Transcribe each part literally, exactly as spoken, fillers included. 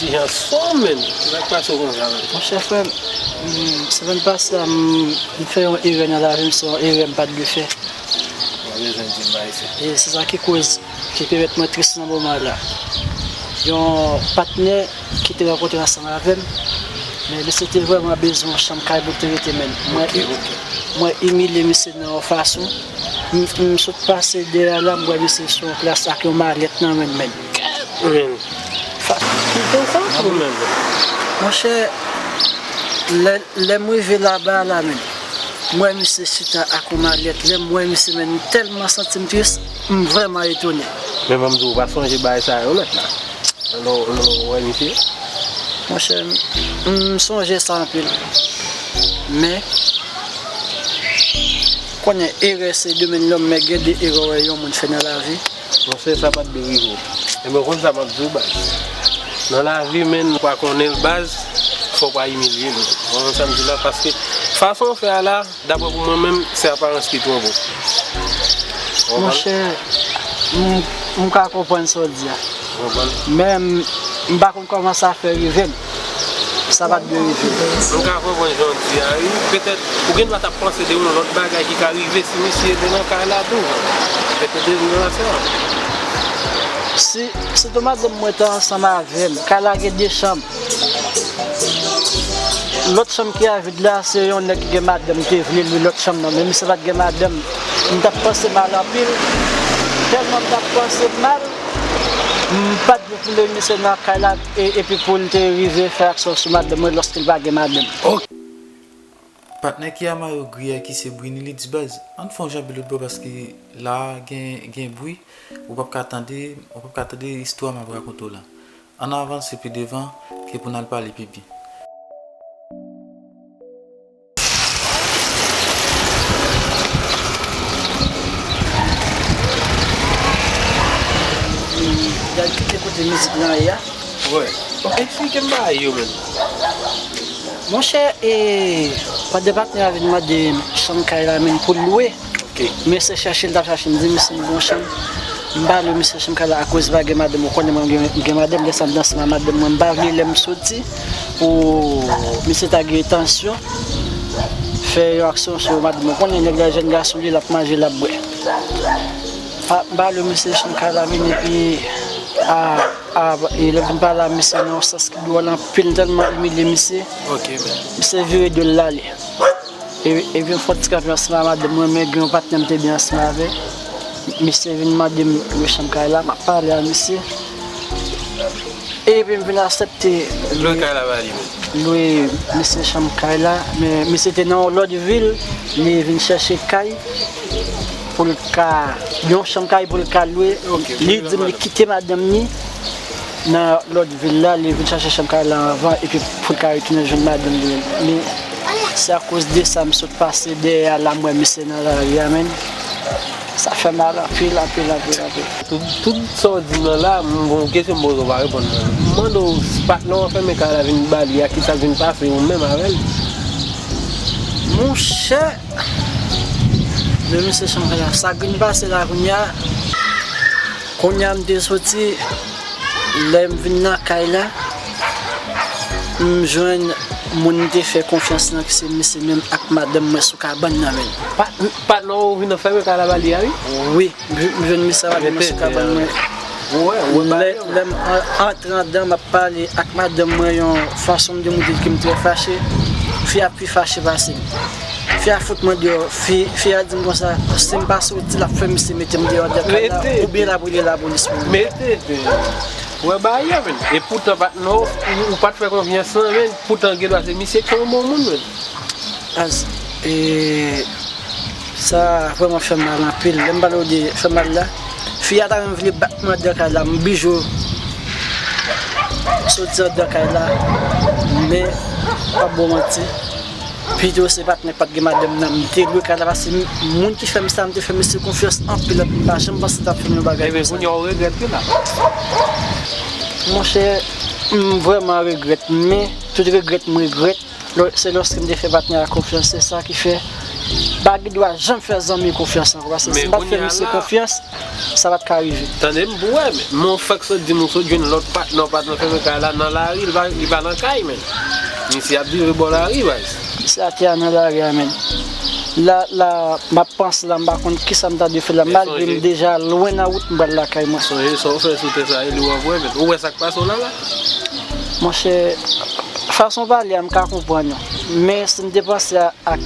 Jan sou menm, sa k pase w konsa menm? Monchè frè m, mm, semèn pase a, m, m fè yon erè nan lavi m, se yon erè m pa t dwe fè. Ou pa bezwen di m bagay sa. E se sa ki koz, ki pèmèt mwen tris nan moman la. Yon patnè ki te rankontre ansanm avè m, men misye te vrèman bezwen yon chanm kay pou l te rete, men mwen, mwen imilye misye nan yon fason. M, m sot pase dèyè la, m wè misye sou yon plas ak yon malèt nan men l, men. Men. Fa- Ki konsa tou menm? Monchè, lè, lè m rive laba la, men, m wè misye chita ak yon malèt. Lè m wè misye, men, m tèlman santi m tris, m vrèman etone. Men ban m di w, ou pa sonje bagay sa yo nèt la? Lè w, lè w wè misye? Monchè, m, m sonje sa anpil. Men, konnen erè se domèn lòm, men gen de erè w wè yon moun fè nan lavi. Monchè, sa pa t dwe rive w. Ebyen, w konn sa m ap di w, baz. Nan lavi, menn, ou pa konnen l, baz, fò w pa imilye l. Ou konprann sa m di la? Paske fason w fè a la, daprè pou mwen menm, se aparans ki twonpe w. Ou konprann? Monchè, m, m ka konprann sa w di a. Ou konprann? Men, m, m pa konn kòman sa fè rive m. Sa pa t dwe rive. M ka konprann jan w di a, wi. Petèt, ou gen dwa t ap panse de yon lòt bagay ki ka rive si misye te nan kay la tou. Petèt de relasyon an. Si, si tou madanm mwen te ansanm avè m, kay la gen de chanm. Lòt chanm ki a vid la, se yon nèg ki gen madanm te vle lwe lòt chanm nan, men misye pa t gen madanm. M t ap panse mal anpil. Tèlman m t ap panse mal, m pa t vle pou l lwe misye nan kay la, e, epi pou l te rive fè aksyon sou madanm mwen lòske l pa gen madanm. Patnè ki a mayo gri a ki se Brini, li di, baz, ann fè yon janbe lòt bò paske la a gen, gen bri, ou p ap ka tande, ou p ap ka tande istwa m ap rakonte w la. Ann avanse pi devan ke pou n al pale pi byen. Gad kite kote mizik lan ye a. Wè. Bon, eksplike m bagay yo menm. Monchè, e, pandan patnè a vin mande chanm kay la menm pou l lwe. Ok. Misye chèche, l t ap chache, m di misye m gen yon chanm. M pa lwe misye chanm kay la akoz pa gen madanm, ou konnen mwen gen, gen madanm, lè sa m te ansanm ak madanm mwen, m pa vle lè m soti pou misye ta gen entansyon fè yon aksyon sou madanm mwen. Ou konnen nèg la jèn gason li, l ap manje, l ap bwè. Pa, m pa lwe misye chanm kay la, men epi, a, a, e lè m vin pale a misye nan yon sans ki dwòl anpil, m tèlman imilye misye. Ok, men. Misye vire do l l ale. E, epi m fè yon ti kanpe ansanm ak madanm mwen, men gen yon patnè m te byen ansanm avè. Misye vin mande m lwe chanm kay la, m ap pale a misye. Epi m vin aksepte lwe kay la ba li menm. Lwe misye chanm kay la, men misye te nan yon lòt vil, li vin chèche kay pou l ka, yon chanm kay pou l ka lwe. Ok, li di m li kite madanm ni nan lòt vil la, li vin chache chanm kay la anvan, epi pou l ka retounen jwenn madanm li. Men, se akoz de sa m sot pase dèyè a la, m wè misye nan lari a, men. Sa fè mal anpil, anpil, anpil, anpil. Tout, tout sa w di m nan la, m gon kesyon m poze w pa reponn mwen. M mande w, si patnè w an fèmen kay la vin ba li a, kisa k vin pase ou menm avè l? Monchè, men misye chanm kay la, sa k vin pase la kounye a, kounye a m te soti, lè m vin nan kay la, m jwenn moun m te fè konfyans lan, ki se misye menm ak madanm mwen sou kabann nan menm. Pa, patnè w vin fèmen kay la ba li a, wi? Wi, m, m jwenn misye a, madanm mwen sou kabann mwen. Lè, lè m an, antre anndan, m ap pale ak madanm mwen yon fason m demontre ke m trè fache, fi a pi fache pase m. Fi a fout mwen deyò. Fi, fi a di m konsa, si m pa soti, l ap fè misye mete m deyò anndan kay la, oubyen l ap rele lapolis pou mwen. Mete deyò. Wè bagay yo, menn. E poutan patnè w, ou, ou pa t fè konfyans lan, menn. Poutan gen dwa se misye ki se yon bon moun, menn. As, e, sa vrèman fè m mal anpil. Lè m pale w de fè mal la, fi a ta menm vle bat mwen anndan kay la, m oblije soti anndan kay la, men, pa ba w manti, pito se patnè k pa t gen madanm nan, m te lwe kay la, paske m, moun ki fè m sa, m te fè misye konfyans anpil, anpil, m pa janm panse l t ap fè m yon bagay konsa. Ebyen, kounye a w regrèt wi la. Monchè, m vrèman regrèt, men tout regrèt m regrèt, lò, se lòske m te fè patnè a konfyans, se sa ki fè M pa gen dwa janm fè zanmi konfyans ankò, paske si m pa t fè misye konfyans, sa pa t ka rive. Tande m pou wè, men, men w fèk sot di m ou sot jwenn lòt patnè w pa t nan fèmen kay la nan lari, li pa, li pa nan kay, men. Misye ap viv bò lari, baz. Misye atè a nan lari a, men. La, la, m ap panse la, m pa konn kisa m ta dwe fè la, malgre m deja lwen nan wout, m pral lakay mwen. Sonje sa w fè sou tè sa, e li w ap wè, men. Ou wè sa k pase w la, la? Monchè, fason w pale a, m ka konprann ou. Men si m te panse a, ak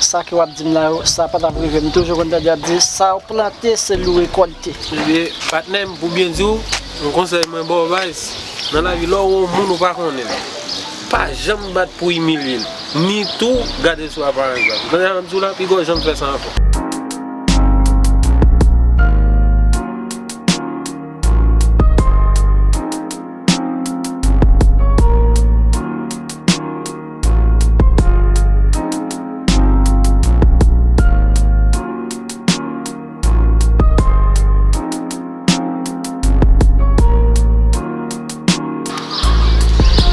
sa ke w ap di m la yo, sa pa t ap rive. M toujou konn tande y ap di, sa w plante, se li w rekòlte. Ebyen, patnè m, pou byen di w, yon konsèy mwen ba w, baz, nan lavi, lè w wè yon moun ou pa konnen l, pa janm bat pou imilye l, ni tou gade l sou aparans la. Ou tande sa m ap di w la? Piga w janm fè sa ankò.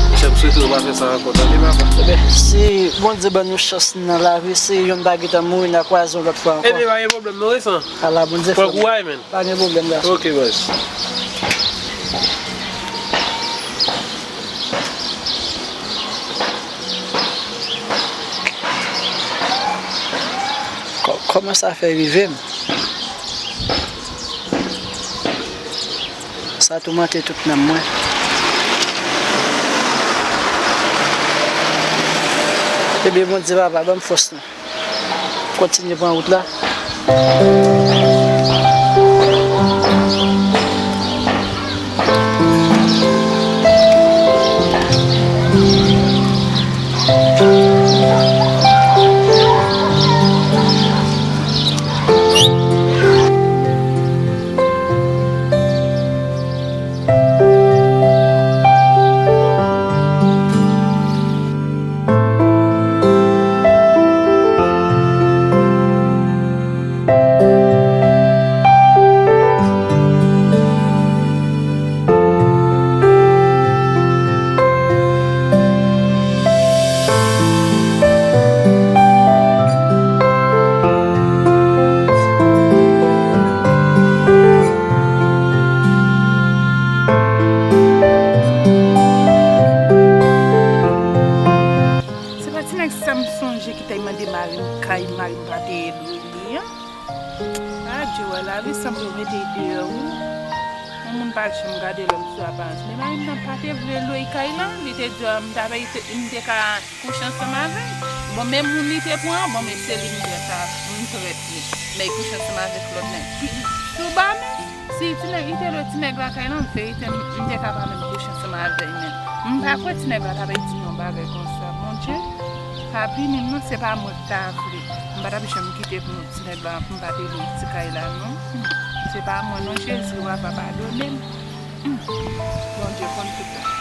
Monchè, m swete w pa fè sa ankò, tande, papa. Ebyen, si Bondye ban nou chans nan lavi, si yonn pa gentan mouri, n a kwaze yon lòt fwa ankò. Ebyen, pa gen pwoblèm, non, resan. Ala, Bondye fè. Pran kouraj, men. Pa gen pwoblèm, gason. Ok, baz. Kò-, kòman sa fè rive m? Sa toumante tout nanm mwen. Ebyen, Bondye, papa, ban m fòs lan. Kontinye pran wout la. Se pa ti nèg sa m sonje ki t al mande mari m kay, mari m pa te ede li an. Adje, wè lavi sanble w mete deyò wi. Yon moun pa janm gade lòm sou aparans. Men mari m nan pa te vle lwe kay lan, li te di m ta bay te, m te ka kouche ansanm avè l. Bon, men moun li te pran an, bon, men se li m trèt a, m trèt li. Men li kouche ansanm avèk lòt nèg. Sou ba men, si ti nèg, li te lwe ti nèg lakay lan, verite, m, m te ka pa menm kouche ansanm avè l menm. M pa kwè ti nèg la ta bay di m yon bagay konsa. Bondye, pa pini m non, se pa mwen ki ta vle. M pa t ap janm kite pou ti nèg la, pou m pa te lwe ti kay la non. Se pa mwen non, Jezi, w a pa padone m. Bondye konn tout bagay.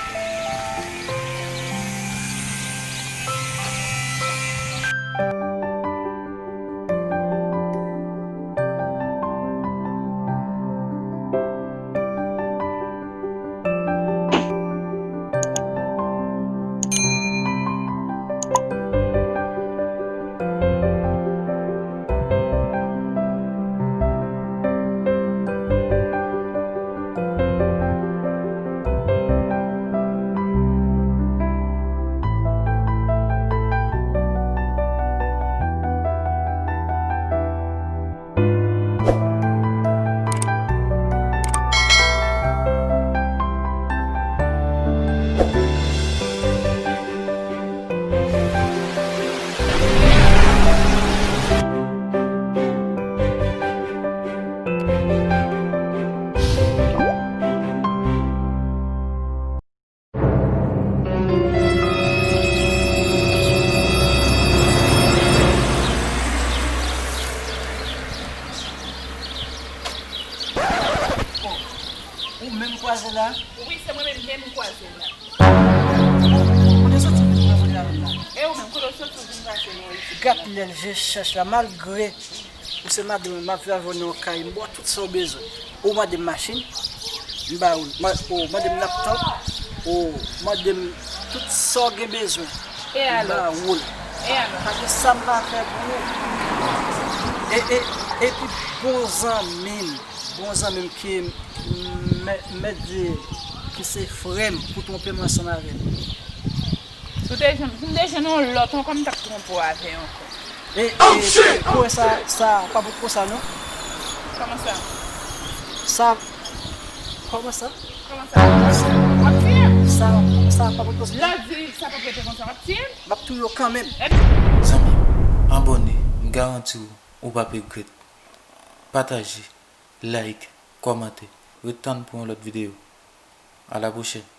Ou menm kwaze la? Wi, se mwen menm ki kwaze la. Ou te soti vin kwaze la menm la? E ou menm, kote w soti w vin kwaze nou isi? Gad lè je chèch la, malgre ou se madanm mwen, m ap viv avè w nan yon kay, m ba w tout sa w bezwen. Ou mande m machin, m ba ou l. Ma-, ou mande m laptòp, ou mande m tout sa w gen bezwen, m ba ou l. E alò? Paske sa m pa fè pou ou. E, e, epi bon zanmi m, bon zanmi m ki m mèt, m mèt di ki se frè m pou twonpe m ansanm avè l. Si w te jwenn, si m te jwenn yon lòt ankò, m t ap twonpe w avè l ankò. E, e, kouwè sa, sa pa bout konsa non. Kòman sa? Sa, kòman sa? Kòman sa? W ap tiye m? Sa, sa pa bout konsa. Lè w di sa p ap rete konsa, w ap tiye m? M ap touye w kanmenm. Zanmi m, abòne, m garanti w, ou p ap regrèt. Pataje, like, kòmante. Ret tann pou yon lòt videyo. A la pwochèn.